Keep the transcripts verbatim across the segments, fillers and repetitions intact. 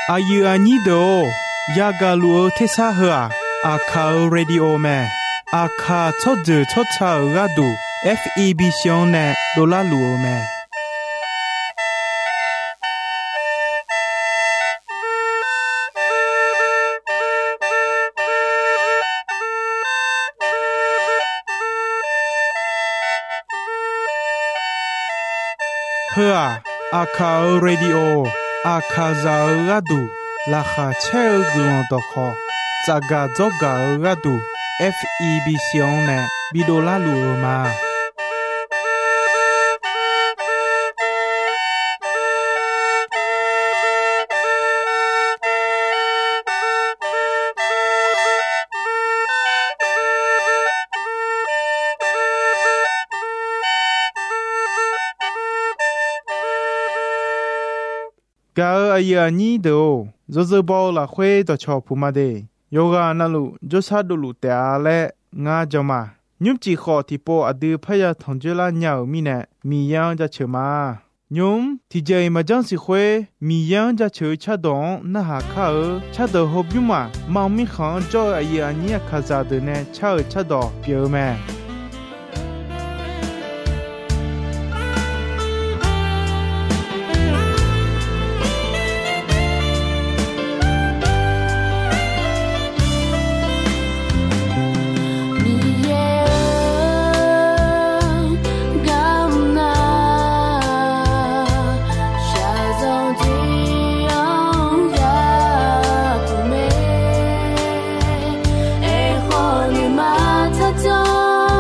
Aqyuif aqnyir deuq-or, yagaq luf-eu tersar heu-aq, Aqkaq-euq radio mae. Aqkaq tsawrjeuq tsawrca-euq gharduq, F E B C-anr nae dovlar luf-eu mae. Heu-aq, Aqkaq-euq radio, Aqkaqzaq-euq gharduq laqkhaq caer-eu guiqlanq dawqkhawq tsafgaq dzawrgaq-eu gharduq, F E B C-anr nae bidov larluf-eu ma. Gaq-euq aqyuif aqnyir deuq-or, yawzeu baw-eu lafkhoer dawqcawq puq ma de. Yawqghaq navluf jawrshar dovluf taef-a laer ngar jan ma. Nymrcif khawf tiqpov aqdui parya tanqjoer lar nya-euq mirnae, Miqyaer-anr jaceuq ma. Nymq-mr tiqjeq-iq maqjanr siq khoer, Miqyaer-anr jaceuq-eu cardawq-anr narhaq kar-eu cardawq hawbymr-aq, mar mirkhanq-anr jawr-eu aqyuif aqnyir Aqkaqzaq deuq nae car-euq cardawq pyeuf-eu mae. Miqyaer-or, garma shaqzanq tiq-anr yapuq mae. Aerkhawf nuima tsardzanr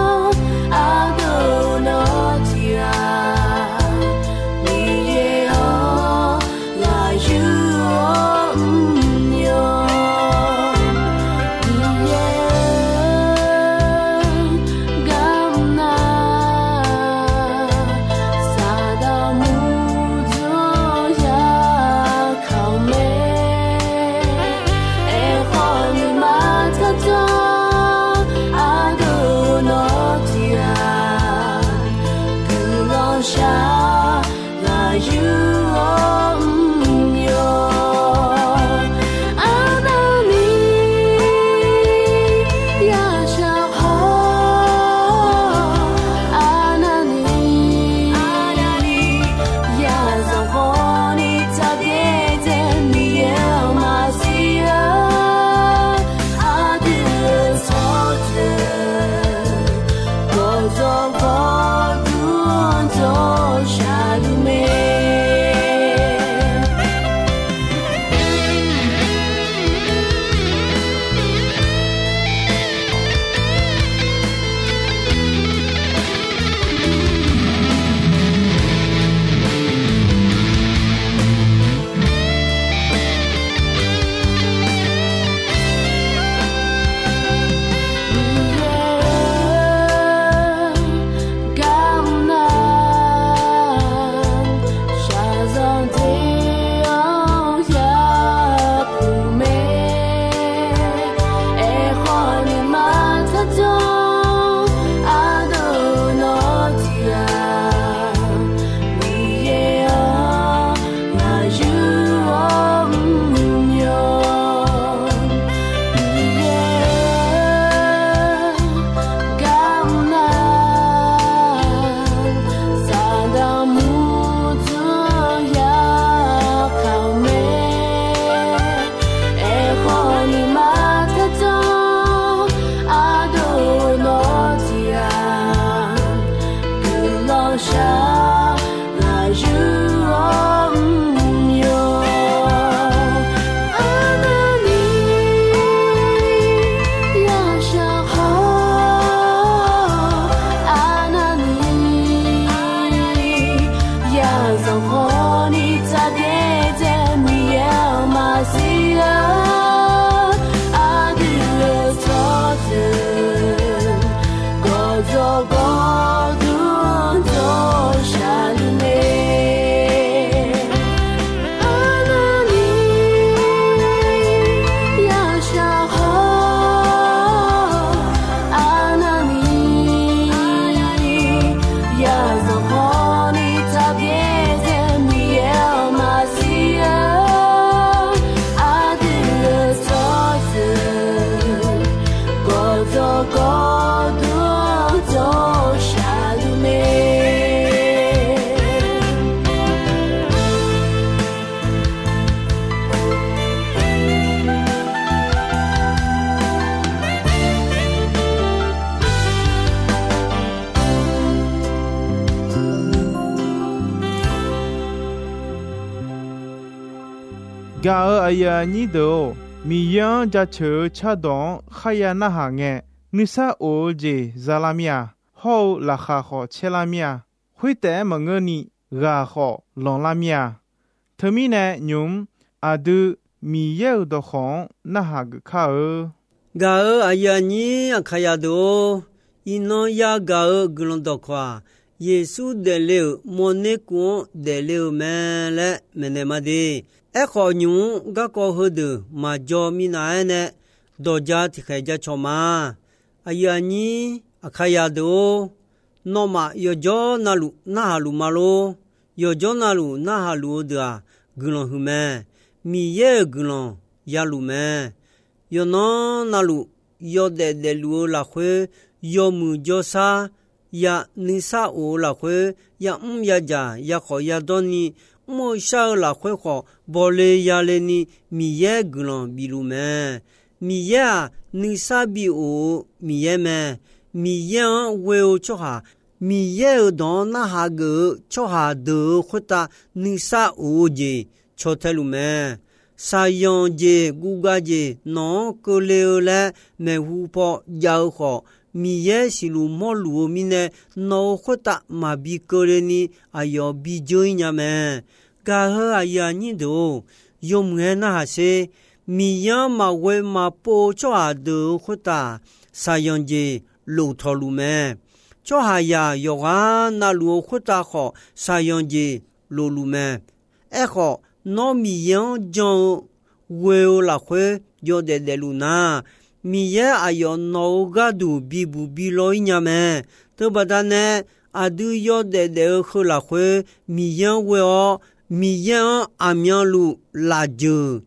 Gaq-euq aqyuif aqnyir deuq-or, Miqyaer-anr jaceuq-eu cardawq-anr kharya narhaq ngae, nuisar of-eu jeq zalar mir-a. Hawr-eu laqkhaq khawf caerlar mir-a. Khoertaef-aer maqngeurni, ghaq khawf lanqlar mir-a. Teumirnae nymq-mr aqdui Miqyaer-euq dawqkawq-anr narhaq geuf kar-eu. Gaq-euq aqyuif aqnyir Aqkaqyaq deuq-or, iqnan yagaq-euq guiqlanq dawqkawq-aq, Yeqsur daefle-euq mawrner kuv-anr daefle-eu mae laer maeqnaeq ma de. Aerkhawf, nymq-mr garkawv heudeuq maqjaw minav-aer nae dawq ja tiqkhaeq ja cawq ma. Aqyuif aqnyir Aqkaqyaq deuq-or, nawmaf yawqjawr navluf narhaq luf ma lor. Yawqjawr navluf narhaq luf-eu deuq-aq, guiqlanq huiq mae. Miqyaer-euq guiqlanq ya luf mae. Yawqnan navluf yawdaef daefluf-eu lafkhoer, yawmuiq jawrshar ya nuisar of-eu lafkhoer, yamr yadzaq yakhawf yadawr ni mr-eu shar-eu lafkhoer khawf, bawle yale ni Miqyaer guiqlanq bif luf mae. Miqyaer-aq, nuisar bi of-eu Miqyaer mae. Miqyaer-anr ghoe-eu tsawrhaq, Miqyaer-euq dawq-anr narhaq geuf-eu tsawrhaq deuq-euq khoertav nuisar of-eu jeq caw tae luf mae. Shaqyanq jeq guvgav jeq nawq-anr keuvle-eu laer maeqhu paw jav-eu khawf, Miqyaer siqluf mawrluf-eu mirnae, nawq-euq khoertav maqbi keuvle ni aqyawf bi dzeur-ir nya mae. Gaq-eu aqyuif aqnyir deuq-or, yawmuiq-aer narhaq sher. Miqyaer-anr maqghoe maqpov-eu tsawrhaq deuq-euq khoertav, shaqyanq jeq lof tawq luf mae. Tsawrhaqzaq yawqghaq navluf-eu khoertav khawf, shaqyanq jeq lof luf mae. Aerkhawf, nawr Miqyaer-anr jan-eu ghoe-eu lafkhoer yawdaef daefluf nar, Miqyaer aqyawf nawq-euq gharduq bibuq bi law-ir nya mae. Teubaqda nae, aqdui yawdaef daef-eu heu lafkhoer Miqyaer-anr ghoe-awr, Miqyaer-anr aqmyanluf lafjeuq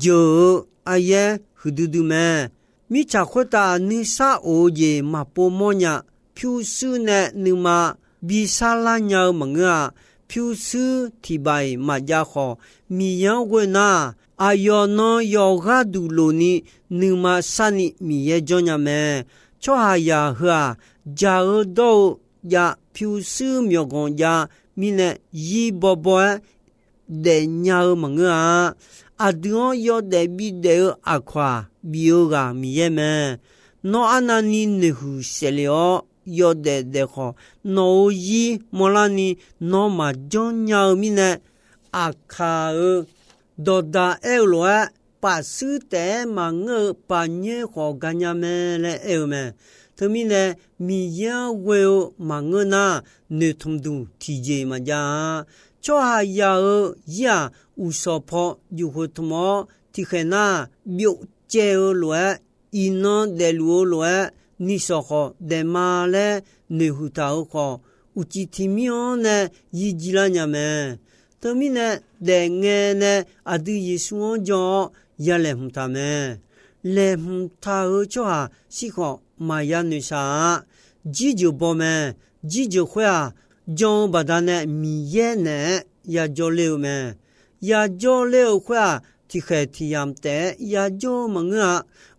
jeuq-eu aryaer huiqdui dui mae. Mirtsaq khoertav nuisar of-eu jeq maqpov mawrnya. Pyurshuir nae nuima bisar lar nya-eu maqngeur-a. Pyurshuir tiq baq-iq maqjav khawf, Miqyaer-anr ghoe nar, aqyawf nan yawqghaq duq lof ni nuima sharni Miqyaer janrnya mae. Tsawrhaqzaq heu-aq, jaq-eu dawr-eu jav, pyurshuir myawqganq jav mirnae, zir bawbaw-aer daefnya-eu maqngeur-a. Aqdui-anr yawdaef bidaef-eu aqkawq-aq, bif-eu ghaq Miqyaer mae. Nawr arnavni noeqhuiq saef lef-awr yawdaef daef khawf, nawq-euq zir mawrlarni nawr maqjanr nya-eu mirnae, Aqkaq-euq dawqdaq aer-eu lof-aer, pafshuir taef-aer maqngeur-eu paqnyoer khawf ganya mae laer aer-eu mae. Teumirnae, Miqyaer-anr ghoe-eu maqngeur nar, noeqtmq duq tiqjeq maqjav-a. Tsawrhaqzaq-euq zir-aq, uqshawq paw juqkhoeq tmq-awr, tiqkhaeq nar, byov caev-eu lof-aer, iqnan daefluf-eu lof-aer, nishawq khawf daefma laer noeqhuiq taq-euq khawf, uqcif tiqmir-anr nae yir jir lar nya mae. Teumirnae, daefngae nae aqdui Yeqsur-anr jan-awr ya laeqhmq taq mae. Laeqhmq taq-euq tsawrhaq shir khawf maqya noeqshaq-a. Jirjeuq baw mae. Jirjeuq khoer-aq, jan-eu baqdanae Miqyaer naeq-aer yajawr ler-eu mae. Yajawr ler-eu khoer-aq, tiqkhaeq tiq yamq taef-aer yajawr-eu maqngeur-a.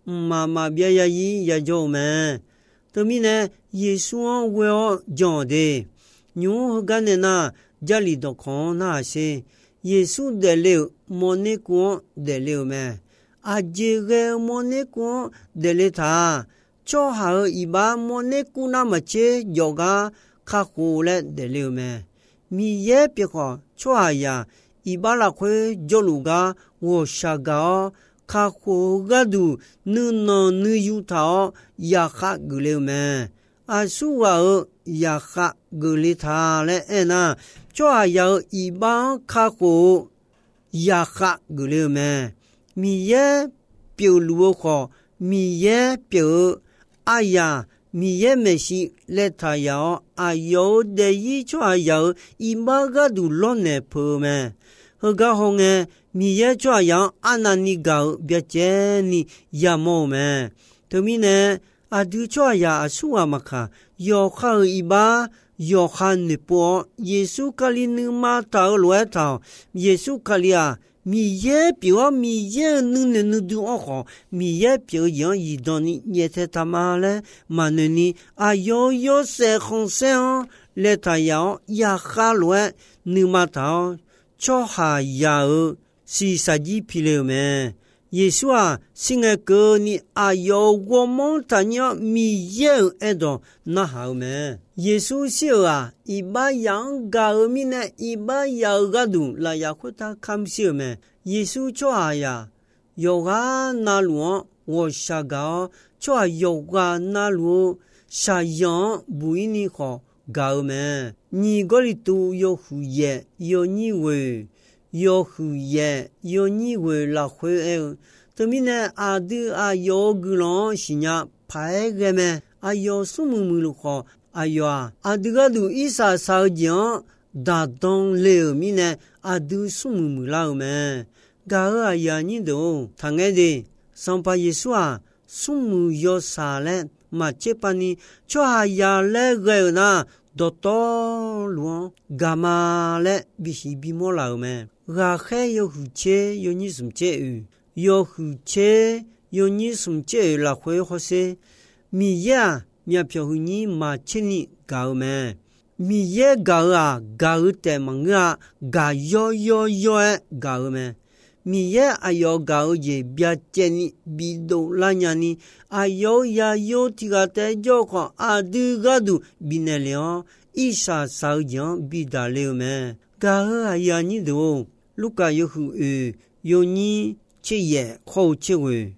Mqmaq maqbyav yazir yajawr-eu mae. Teumirnae, Yeqsur-anr ghoe-awr jan-awq de. Nymq-mr heugar nae nar, Jarlif dawqkawq-anr narhaq sher. Yeqsur daefle-euq mawrner kuv-anr daefle-euq mae. Aqjeq ghae-eu mawrner kuv-anr daefle taq-a. Tsawrhaq-euq iqbax mawrner kuv nar maqtser jawf gar kakhof laer daefle-euq mae. Miqyaer pyeuf khawf, tsawrhaqzaq iqbax lafkhoer jawrluf gar ghawqshaq gaq-awr, kakhof-eu gharduq nuinanq nuiyu taq-awr yaqkhav geufle-eu mae. Aqsurghaq-euq yaqkhav geufle ta laer aernar, tsawrhaqzaq-euq iqbax-anr kakhof-eu yaqkhav geufle-eu mae. Miqyaer pyeufluf-eu khawf, Miqyaer pyeuf-eu aryaq, Miqyaer maeqshi laetaq yaq-awr, aqyawf-euq daefzir tsawrhaqzaq-euq iqbax gharduq lawrnaeq peuq-eu mae. Heugar hawngae, Miqyaer tsawrhaqzaq-anr arnavni gaq-eu byacaevni yamawr-eu mae. Teumirnae, aqdui tsawrhaqzaq aqsurghaq maqkaq, yawqha-euq iqbax yawqha noeqpov-awr, Yeqsur Kali nuima taq-eu lof-aer taq-awq. Yeqsur Kali-aq, Miqyaer pyeuf-awr, Miqyaer-euq nuinoeq nuidui-anr khawf, Miqyaer pyeuf-eu jeq-anr zifdan ni nyaeftae taq ma laer maqnoeq ni, aqyawf-euq yawshaef khanqsaer-anr laetaq yaq-awr, yaqkhav lof-aer nuima taq-awr, tsawrhaqzaq-euq siqsaqjir pile-euq mae. Yeqsur-aq, shirngae keuvni aqyawf-euq ghawrmawr taqnyir-anr Miqyaer-euq aerdawq narhaq-eu mae. Yeqsur shir-euq-aq, iqbax yaf-anr gaq-eu mirnae, iqbax yaf-euq gharduq lafyaq khoertav kamq shir-euq mae. Yeqsur tsawrhaqzaq yawqghaq navluf-anr ghawqshaq gaq-awr, tsawrhaq yawqghaq navluf-eu shaqzanq-anr buq-ir ni khawf gaq-eu mae. Nyiq Gawrliqtu yawhuiq yaef yawnyir ghoeq, yawhuiq yaef yawnyir ghoeq lafkhoer aer-eu, Teumirnae aqdui aqyawf-euq guiqlanq-anr siqnya paq-aer ghae mae. Aqyawf smrmuiq muiqluf khawf, aqyawf-aq, aqdui gharduq irsaq saq-eu jeq-anr daqdan le-euq mirnae, aqdui smrmuiq muiqlar-eu mae. Gaq-euq aqyuif aqnyir deuq-or, taqngaer de. Sanqpaq Yeqsur-aq, smrmuiq yawshaq laer maqtser pav ni, tsawrhaqzaq laer ghae-euq nar, dawqtawvluf-anr gaq ma laer bisiq bimawr laf-euq mae. Ghaqkhaer yawhuiq tser yawnyir smq tser oeq, yawhuiq tser yawnyir smq tser oeq lafkhoer hawsher, Miqyaer-aq, myavpyawq huiqnyir maqtser ni gaq-eu mae. Miqyaer gaq-euq-aq, gaq-eu taef maqngeur-a. Gaq yawr yawr yawr-aer gaq-eu mae. Miqyaer aqyawf gaq-eu jeq byacaevni bidov lar nyani, aqyawf-euq yayo tiq ghaq taef-aer jawr-eu khawf, aqdui gharduq bifnaeq lef-awr, irsaq saq-eu jeq-anr bidaq le-eu mae. Gaq-euq aqyuif aqnyir deuq-or, Lurkaf yawhuiq oeq yawnyir tser yaef khawr-eu tser ghoeq,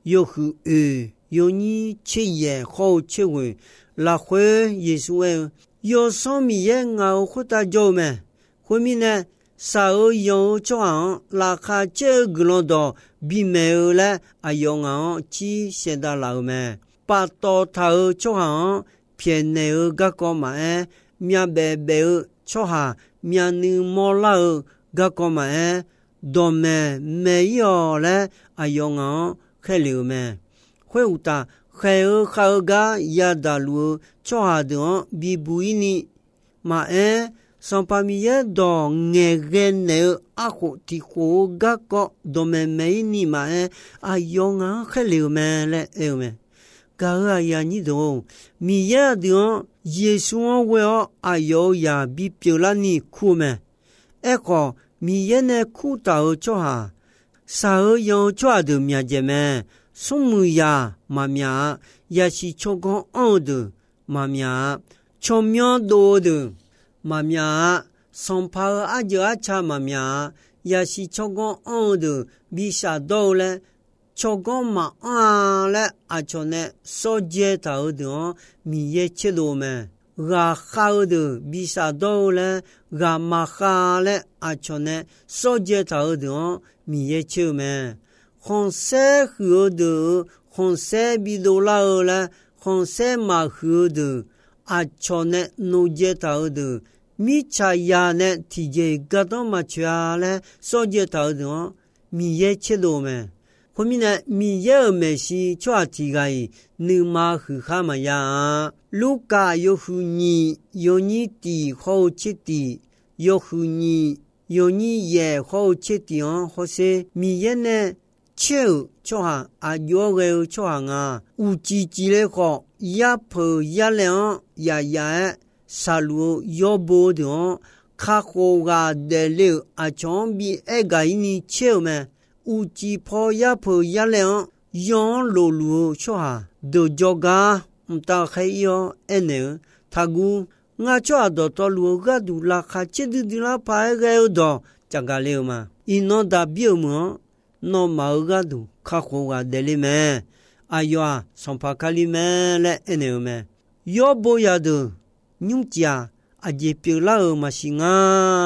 yawhuiq oeq yawnyir tser yaef khawr-eu tser ghoeq lafkhoer Yeqsur aer-eu, Yawsanr Miqyaer ngaq-euq khoertav jawr-eu mae. Khoermirnae, shaq-eu yanq-eu tsawrhaq-anr laqkhaq caer-eu guiqlanq dawq bimaeq-eu laer aqyawf ngaq-anr cir shaevdav laf-euq mae. Paftawf taq-euq tsawrhaq-anr pyaeqnaeq-eu garkawv maqaer, myavbaef baef-eu tsawrhaq myavnuiv mawrlar-eu garkawv maqaer, dawqmaeq maeq-ir-awq laer aqyawf ngaq-anr khaerlef-euq mae. Khoeruqtaf, khaeq-eu khav-eu gar yadaq luf-eu tsawrhaq deuq-anr bibuq-ir ni maqaer, Sanqpaq Miqyaer dawq ngaeqghae naeq-eu arkhof tiq khof-eu garkawv dawqmaeq maeq-ir ni maqaer, aqyawf ngaq-anr khaerlef-euq mae laer aer-eu mae. Gaq-euq aqyuif aqnyir deuq-or, Miqyaer aqdui-anr Yeqsur-anr ghoe-awr aqyawf-euq zaq bipyeuf larni kur-eu mae. Aerkhawf, Miqyaer nae kurtaq-euq tsawrhaq, shaq-eu yan-eu tsawrhaq deuq myaqdzaeq mae. Smrmuiq zaq maqmyaq-a. Yasiq tsawrganr anr-eu deuq maqmyaq-a. Tsawrmyanr dov-eu deuq maqmyaq-a. Sanqpaq-euq arjeuq arca maqmyaq-a. Yasiq tsawrganr anr-eu deuq bi shafdawr-eu laer, tsawrganr maqanr-a laer aqcawq nae sawrdzae taq-euq deuq-anr Miqyaer tserdov-eu mae. Ghaqkhav-eu deuq bi shafdawr-eu laer, ghaq maqkhav laer aqcawq nae sawrdzae taq-euq deuq-anr Miqyaer tser-eu mae. Khanqsaer huiq-eu deuq-euq khanqsaer bidov lar-eu laer, khanqsaer maqhuiq-eu deuq aqcawq nae novdzae taq-euq deuq, mirtsaqzaq nae tiqjeq-iq gardanr maqtsoeq-a laer sawrdzae taq-euq deuq-anr Miqyaer tserdov-eu mae. Khoermirnae, Miqyaer-euq maeqshi tsawrhaq tiq ghaq-iq nuima huiq khar maqya-a. Lurkaf yawhuiq nyiq yawnyir tiq hawr-eu tser tiq, yawhuiq nyiq yawnyir yaef hawr-eu tser tiq-anr hawsher, Miqyaer nae caer-euq tsawrhaq aqjox-awr ghae-eu tsawrhaq nga. Uqcif cifle khawf, yarpeuq yarlaev-anr yaf yaf-aer shaqluf-eu yawrbo deuq-anr, kakhof ghaq daefle-euq aqcawq-anr bi aer gaq-ir ni caer-euq mae. Uqcif paw yarpeuq yarlaev-anr yaw-anr lofluf-eu tsawrhaq deuq jawrgar mqtav khaer-ir-awr aernaeq-eu, Taqguv. Ngar tsawrhaq dawqtawvluf-eu gharduq laqkhaq caerdui dui lar paq-aer ghae-eu dawq caqgaq le-eu ma. Iqnan Daqbir-euq meuq-anr nawmaf-euq gharduq kakhof ghaq daefle mae. Aqyawf-aq, Sanqpaq Kali mae laer aernaeq-eu mae. Yawrbo zaqdeuq nymrcif-a, aqjeq pyeuflar-euq maqsiq nga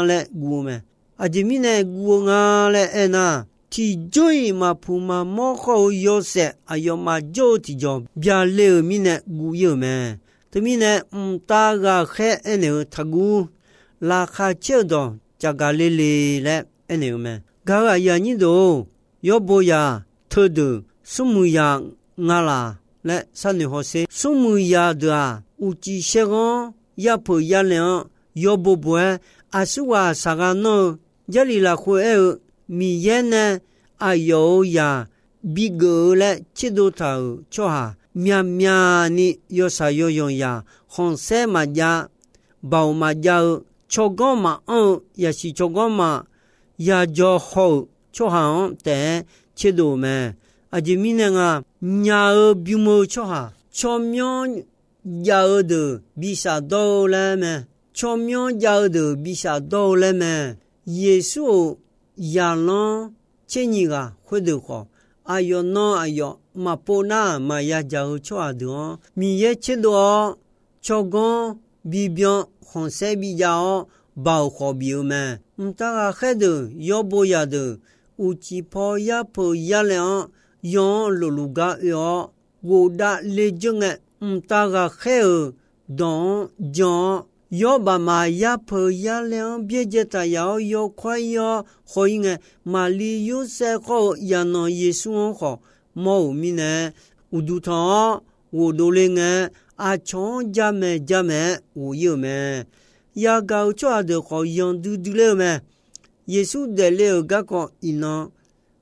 laer guv-eu mae. Aqjeq mirnae guv-eu nga laer aernar, tiqjawr-iq maqpuq maqmawr khawr-eu yawshaef aqyawfmaf jawr-eu tiqjawq byale-euq mirnae guv-ir-euq mae. Teumirnae mqtav ghaqkhaer aernaeq-eu, Taqguv. Laqkhaq caer-eu dawq caqgaq le le laer aernaeq-eu mae. Gaq-euq aqyuif aqnyir deuq-or, yawrbo zaq teudeuq smrmuiq zaq nga laq laer sharnoeq hawsher. Smrmuiq zaq deuq-aq, uqcif shaerghanr yarpeuq yarlaev-anr yawbo bof-aer, aqsurghaq saqgha nanr-eu, Jarlif lafkhoer aer-eu, Miqyaer nae aqyawf-euq zaq bigeuf-eu laer tserdov taq-euq tsawrhaq myaqmyaq ni yawshaq yawyanq zaq, khanqsaer maqjav, baoq maqjav-eu, tsawrganr maqanr-eu, yasiq tsawrganr maqya dzaw haw-euq tsawrhaq-anr taef-aer tserdov-euq mae. Aqjeq mirnae nga, nya-eu bym-eu tsawrhaq, tsawrmyanr jav-eu deuq bi shafdawr-eu laer mae. Tsawrmyanr jav-eu deuq bi shafdawr-eu laer mae. Yeqsur-euq zaqlanr tser nyiq ghaq khoerdeuq khawf, aqyawf nan aqyawf maqpov nar maqya jaq-eu tsawrhaq deuq-anr Miqyaer tserdov-awr, tsawrganr bibyan khanqsaer bijav-awr, baoq khawf bif-eu mae. Mqtav ghaqkhaer deuq, yawbo zaqdeuq, uqcif paw yarpeuq yarlaev-anr, yaw-anr lofluf gar oe-awr, ghofdav le dzeur ngae, mqtav ghaqkhaer-euq dawq-anr jan-awr, yawr baqmaq yarpeuq yarlaev-anr byaerdzae taq yaf-awr yawkawr ir-awr haw-ir ngae, Maqli Yorsaev khawr-eu zaqnanq Yeqsur-anr khawf mawr-euq mirnae, uqduq tanq-awr ghofdov le ngae, aqcawq-anr jamaeq jamaeq-aer ghof-ir-euq mae. Yagaq-euq tsawrhaq deuq khawf yanqdui dui ler-eu mae. Yeqsur daefle-euq garkawv iqnan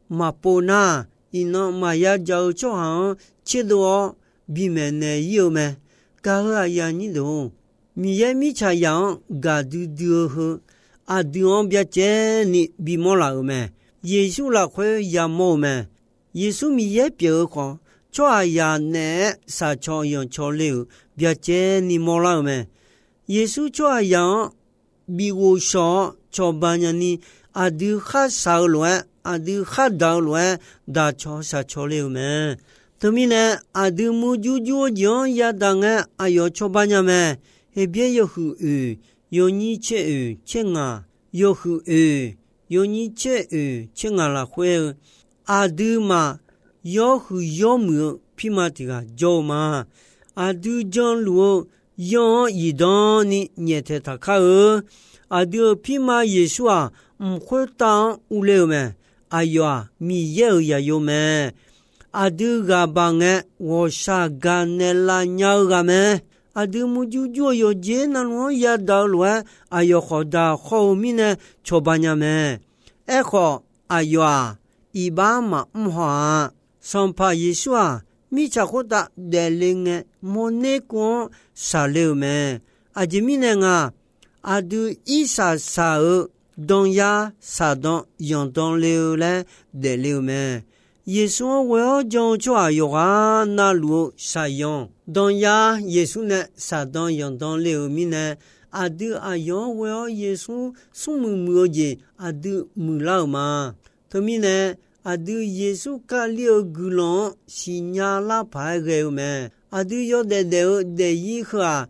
maqpov nar, iqnan maqya jaq-eu tsawrhaq-anr tserdov-awr bimaeq naeq-ir-eu mae. Gaq-euq aqyuif aqnyir deuq-or, Miqyaer mirtsaqzaq-anr gaqdui dui-eu heu, aqdui-anr byacaevni bimawr laf-euq mae. Yeqsur lafkhoer yamawr-eu mae. Yeqsur Miqyaer pyeuf-eu khawf, tsawrhaqzaq naeq-aer shaqcaw yanqcaw le-euq byacaevni mawrlar-eu mae. Yeqsur tsawrhaqzaq-anr bighof shawq-awr cawba nyani, aqdui kharshaq-eu lof-aer, aqdui khardaq-eu lof-aer daqcaw shaqcaw le-euq mae. Teumirnae, aqdui murjur jur-eu jeq-anr yadaq ngae aqyawf cawba nya mae. Heqbyaer yawhuiq oeq, yawnyir tser oeq tser ngaq, yawhuiq oeq, yawnyir tser oeq tser ngaq lafkhoer-eu, aqduimaf yawhuiq yawmuiq-eu pirma tiq ghaq jawr-eu ma. Aqdui janluf-eu yanr-anr zifdan ni nyaeftaeq taq kar-eu. Aqdui-euq pirma Yeqsur-aq, mq khoertav-anr urler-eu mae. Aqyawf-aq, Miqyaer-euq zaqyo mae. Aqdui ghaq baq ngae, ghawqshaq gaqnaeq laf nya-eu ghaq mae. Aqdui murjur jur-eu yawqjeq navluf-anr yadaq-eu lof-aer, aqyawf khawf daq khawr-eu mirnae cawba nya mae. Aerkhawf, aqyawf-aq, iqbax maqmr haw-a. Sanqpaq Yeqsur-aq, mirtsaq khoertav daefle ngae, mawrner kuv-anr shaqle-euq mae. Aqjeq mirnae nga, aqdui irsaq saq-eu danyar shaqdan yanqdan le-eu laer daefle-eu mae. Yeqsur-anr ghoe-awr jan-eu tsawrhaq yawqghaq navluf-eu shaqyanq danyar Yeqsur nae shaqdan yanqdan le-euq mirnae, aqdui aqyawf-anr ghoe-awr Yeqsur smrmuiq muiq-eu jeq aqdui muiqlar-euq ma. Teumirnae, aqdui Yeqsur Kali-eu guiqlanq-anr siqnya lar paq-aer ghae-eu mae. Aqdui yawdaef daef-eu daefzir heu-aq,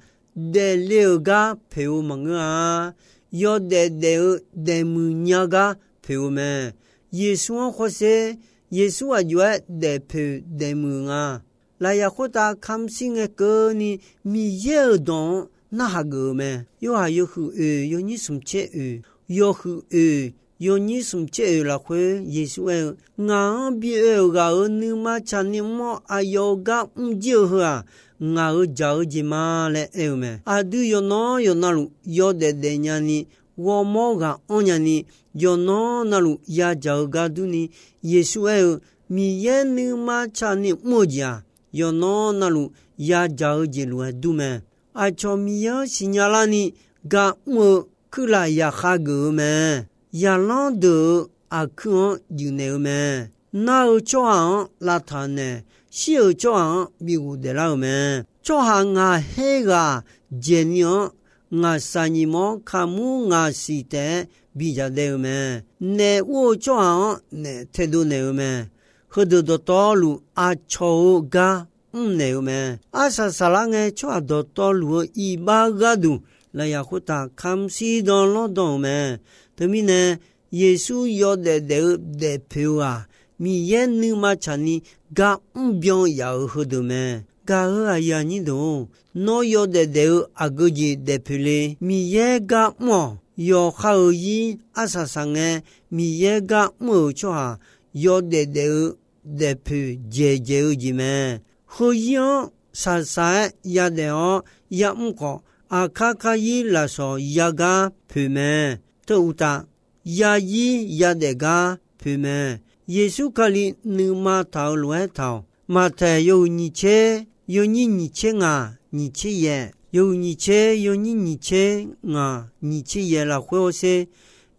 daefle-euq gar poeq-eu maqngeur-a. Yawdaef daef-eu daefmuiq nya gar poeq-eu mae. Yeqsur-anr khawrsher, Yeqsur aqjox-aer daefpoeq daefmuiq nga. Lafyaq khoertav kamq shir ngae keuvni Miqyaer-euq dawq-anr narhaq geuf-eu mae. Yorhaq yawhuiq oeq yawnyir smq tser oeq, yawhuiq oeq yawnyir smq tser oeq lafkhoer Yeqsur aer-eu, Ngaq-anr bi oe-euq ghaq-euq nuima tsaqni mr-awr aqyawf-euq gar mr jir-eu heu-aq, ngaq-euq jaq-eu jeq ma laer aer-eu mae. Aqdui yawqnan yawqnavluf yawdaef daef nyani, ghawrmawr ghaq anr nyani, yawqnan navluf yadzaq-eu gar durni, Yeqsur aer-eu, Miqyaer nuima tsaqni mr-eu jeq-aq, yawqnan navluf yadzaq-eu jeq lof-aer dur mae. Aqcawq Miqyaer-anr siqnya larni gar mr-eu kuirlaf yaqkhav geuf-eu mae. Zaqlanr deuq-euq aqkuir-anr juif naeq-eu mae. Nar-eu tsawrhaq-anr lavtaq naeq, shir-euq tsawrhaq-anr bi ghofdaef lar-euq mae. Tsawrhaq ngaq her ghaq dzaeqni-anr, ngaq shaqnyiq mawr kaqmur ngaq siq taef-aer bi jaqdaev-eu mae. Naef ur-eu tsawrhaq-anr naef taedov naeq-eu mae. Heudeuq dawqtawvluf aqcawq-euq gar mrnaeq-eu mae. Arsaq saqlar ngae tsawrhaq dawqtawvluf-eu iqbax gharduq lafyaq khoertav kamq shirdan lawrdan-euq mae. Teumirnae, Yeqsur yawdaef daef-eu daefpoeq-eu-aq, Miqyaer nuima tsaqni gar mrbyan yaf-euq heudeuq mae. Gaq-euq aqyuif aqnyir deuq-or, nawr yawdaef daef-eu aqgeu jeq daefpoeq le. Miqyaer gar mr-awq. Yawqha-euq zir arsaq saq ngae, Miqyaer gar mr-euq tsawrhaq yawdaef daef-eu daefpoeq dzaeqdzaeq-eu jeq mae. Heuzir-anr saqsaq-aer yadaef-awr ya'mr khawf, aqkar karzir lafsawq yagar poeq mae. Teu uqtaf, yazir yadaef gar poeq mae. Yeqsur Kali nuima taq-euq lof-aer taq-awq. Maqtaeq yawhuiq nyiq tser yawnyir nyiq tser ngaq nyiq tser yaeq, yawhuiq nyiq tser yawnyir nyiq tser ngaq nyiq tser yaeq lafkhoer-awr sher,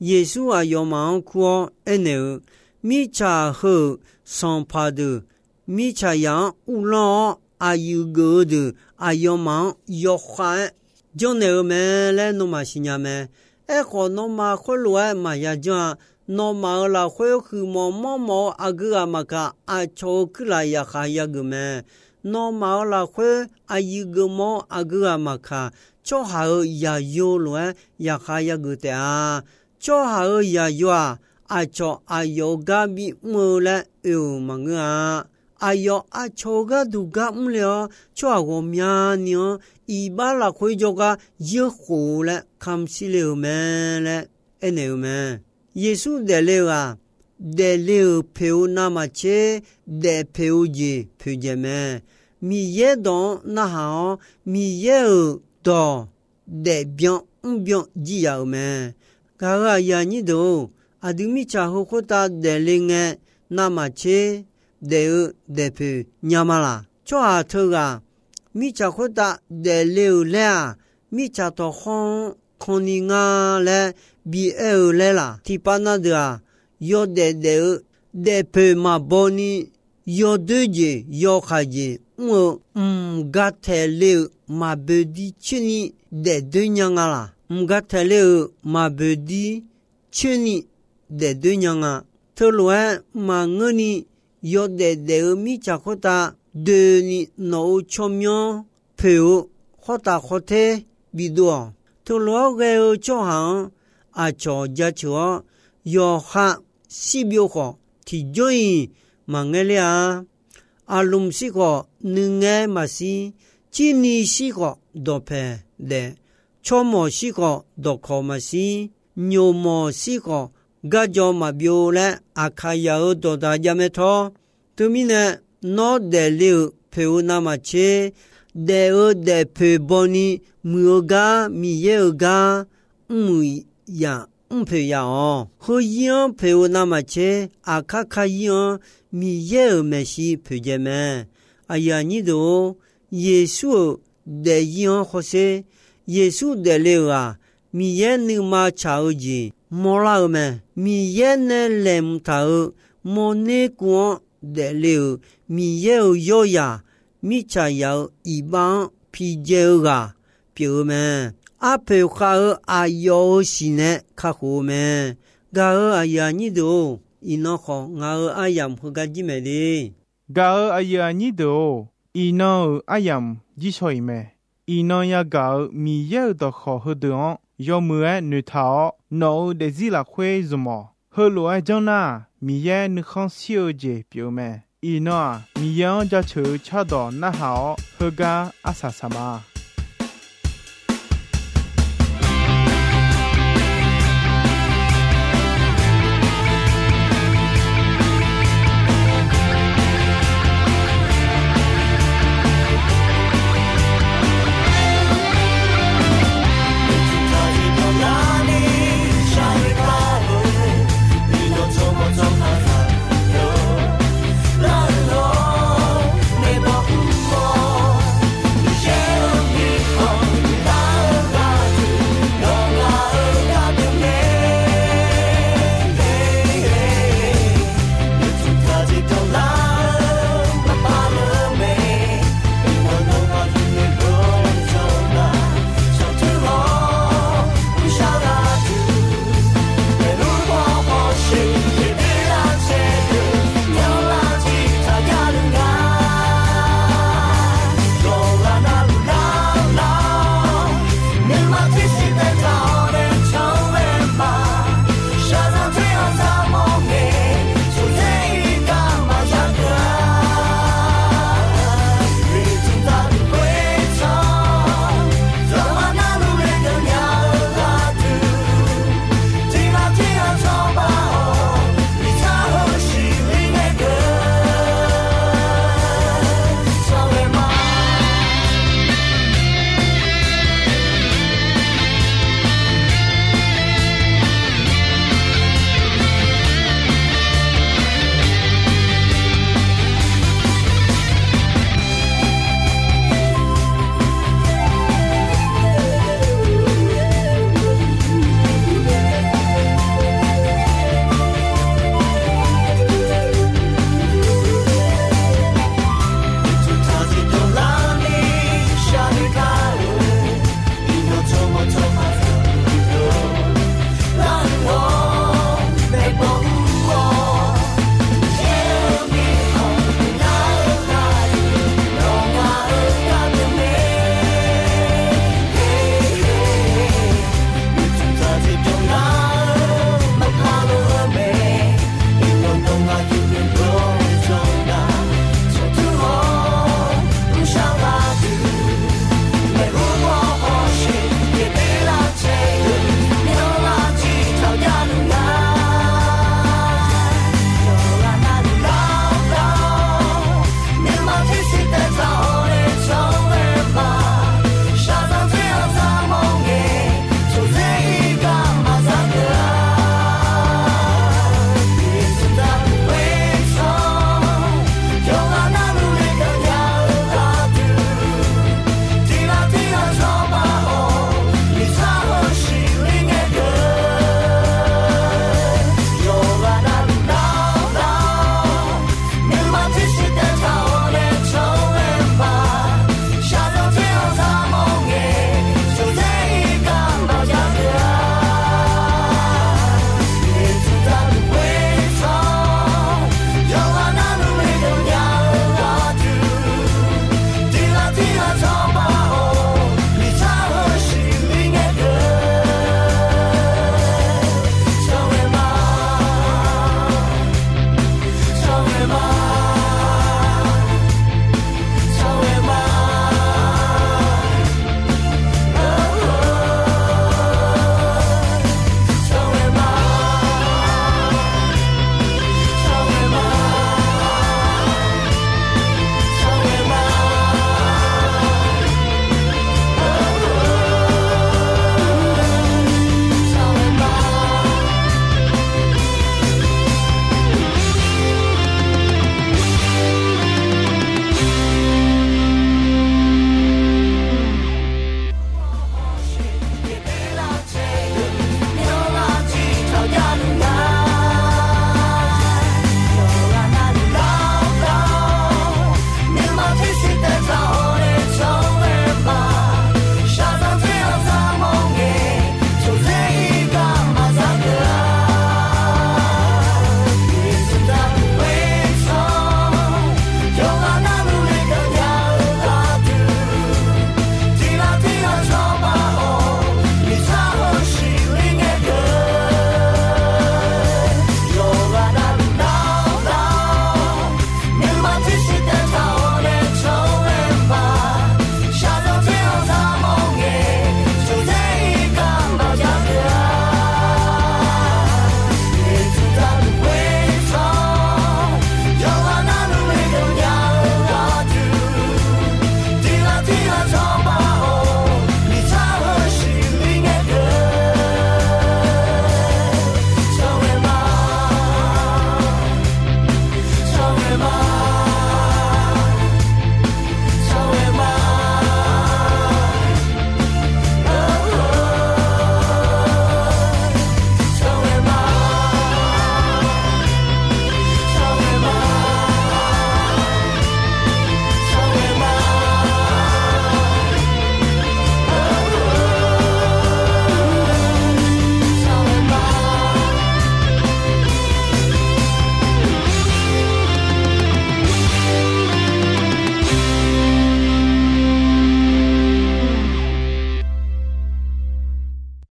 Yeqsur aqyawfmaf-anr kur-awr aernaeq-eu, Mirtsaq heu-euq sanqpaq deuq, mirtsaqzaq-anr uvlanr-awr aqyuif geuf-eu deuq, aqyawfmaf-anr yawkhav-aer janrnaeq-eu mae laer nawmaf siqnya mae. Aerkhawf, nawmaf khoerlof-aer maqya janr-a. Nawmaf-euq lafkhoer huiqmawf manrmawf-eu aqgeu ghaq maqkaq, aqcawq-euq kuirlaf yaqkhaq yageuf mae. Nawmaf-euq lafkhoer aqyuif geufmawf-eu aqgeu ghaq maqkaq, tsawrhaq-euq yaqyo lof-aer yaqkhaq yageuf taef-a. Tsawrhaq-euq yaqyo-aq, aqcawq aqyawf-euq gar bimr-eu laer oe-euq maqngeur-a. Aqyawf aqcawq-euq gharduq gar mrle-awr, tsawrhaq ghawqmyani-anr iqbax lafkhoer jawrgar yeurkhof-eu laer kamq shir le-euq mae laer aernaeq-eu mae. Yeqsur daefle-euq-aq, daefle-euq poeq-eu navmaqtser, daefpoeq-eu jeq poeqdzaeq mae. Miqyaer dawq-anr narhaq-awr, Miqyaer-euq dawq daefbyan mrbyan jir yaf-euq mae. Gaq-euq aqyuif aqnyir deuq-or, aqdui mirtsaq heu khoertav daefle ngae, navmaqtser daef-eu daefpoeq nya ma laq? Tsawrhaq teughaq mirtsaq khoertav daefle-euq laer-aq, mirtsaq tawqkhawr-anr kanni nga laer bi aer-eu laer laq? Tiqpav na deuq-aq, yawdaef daef-eu daefpoeq maqbaw ni, yawdoer jeq yawkhaq jeq mr-eu mq ga taeq le-euq maqboeq dir coer ni daefdoer nya nga laq? Mq ga taeq le-euq maqboeq dir coer ni daefdoer nya nga. Teulof-aer maqngeur ni, yawdaef daef-eu mirtsaq khoertav doeni nawq-euq tsawrmyanr poeq-eu khawr taf khawr ter bidov-awq. Teulof-aer ghae-eu tsawrhaq-anr aqcawq jaceuq-awr, yawqha shirbyov khawf, tiqjawr-iq maqngaer ler-a. Aqlmq shir khawf, nuingaer maqshir. Cirni shir khawf, dawqpaeq daef. Tsawrmawq shir khawf, dawqkawq maqshir. Nyoqmawq shir khawf, garjaw maqbyov laer Aqkaqyaq-euq dawqdaq jav mae tawr. Teumirnae, nawr daefle-euq poeq-eu navmaqtser, daef-eu daefpoeq baw ni muiq-eu gar, Miqyaer-euq gar mrmuiq yaf mrpoeq yaf-awq. Heuzir-anr poeq-eu navmaqtser, aqkar karzir-anr Miqyaer-euq maeqshi poeqdzae mae. Aqyuif aqnyir deuq-or, Yeqsur-euq daefzir-anr hawsher. Yeqsur daefle-euq-aq, Miqyaer nuima tsaq-eu jeq mawrlar-eu mae. Miqyaer nae laeqhmq taq-euq mawrner kuv-anr daefle-euq Miqyaer-euq yawryaq, mirtsaqzaq-euq iqbax-anr pijae-eu ghaq pyeuf-eu mae. Arpoeq khav-eu aqyawf-euq siq nae kakhof-eu mae. Gaq-euq aqyuif aqnyir deuq-or, iqnan khawf ngaq-euq aryamq heugar jir maeq le. Gaq-euq aqyuif aqnyir deuq-or, iqnan-euq aryamq jir shaw-iq mae. Iqnan yagaq-euq Miqyaer-euq dawqkawq heudeuq-anr yawmuiq-aer noeqtaq-awr, nawq-euq daefzir lafkhoer zmq-awq. Heulof-aer janr nar, Miqyaer nuikhanr shir-eu jeq pyeuf-eu mae. Iqnan-aq, Miqyaer-anr jaceuq-eu cardawq narhaq-awr, heugar arsaq saq ma.